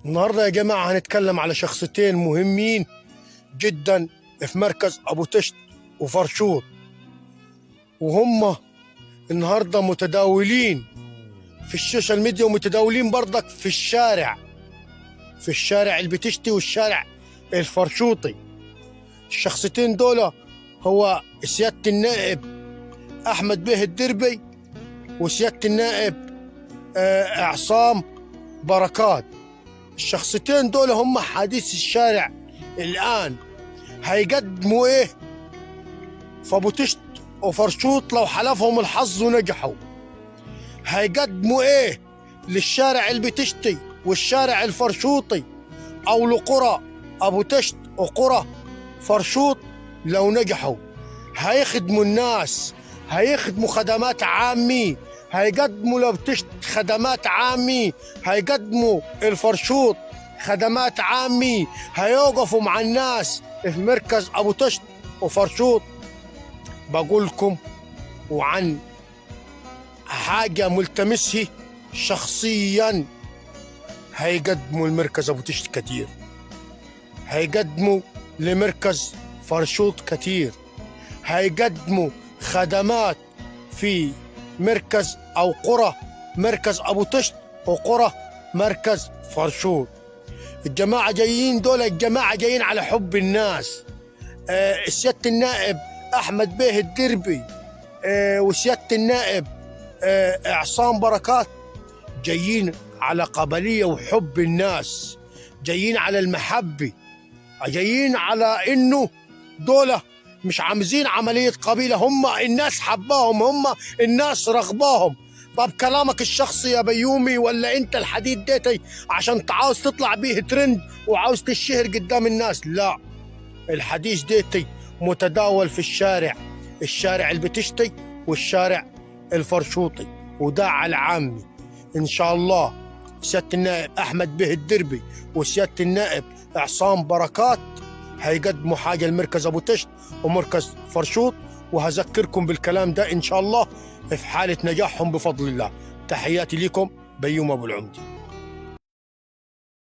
النهارده يا جماعة هنتكلم على شخصيتين مهمين جدا في مركز ابو تشت وفرشوط، وهم النهارده متداولين في السوشيال ميديا ومتداولين برضك في الشارع، في الشارع البتشتي والشارع الفرشوطي. الشخصيتين دول هو سيادة النائب أحمد بيه الدربي وسيادة النائب عصام بركات. الشخصيتين دول هم حديث الشارع الآن. هيقدموا إيه فابو تشت وفرشوط لو حلفهم الحظ ونجحوا؟ هيقدموا إيه للشارع البتشتي والشارع الفرشوطي أو لقرى أبو تشت وقرى فرشوط لو نجحوا؟ هيخدموا الناس، هيخدموا خدمات عامي، هيقدموا لو بتشت خدمات عامي، هيقدموا الفرشوط خدمات عامي، هيوقفوا مع الناس في مركز أبو تشت وفرشوط. بقول لكم وعن حاجة ملتمسه شخصيا، هيقدموا المركز أبو تشت كتير، هيقدموا لمركز فرشوط كتير، هيقدموا خدمات في مركز أو قرى مركز أبو تشت وقرى مركز فرشوط. الجماعة جايين دول، الجماعة جايين على حب الناس. سيادة النائب أحمد بيه الدربي وسيادة النائب عصام بركات جايين على قبلية وحب الناس، جايين على المحبة، جايين على إنه دولة مش عامزين عملية قبيلة، هم الناس حباهم، هم الناس رغباهم. طب كلامك الشخصي يا بيومي، ولا انت الحديد ديتي عشان عاوز تطلع بيه ترند وعاوز تشهر قدام الناس؟ لا، الحديث ديتي متداول في الشارع، الشارع البتشتي والشارع الفرشوطي، وده على العامي. ان شاء الله سيادة النائب احمد به الدربي وسيادة النائب عصام بركات هيقدموا حاجة لمركز ابو تشت ومركز فرشوط، وهذكركم بالكلام ده ان شاء الله في حالة نجاحهم بفضل الله. تحياتي لكم، بيوم ابو العمدي.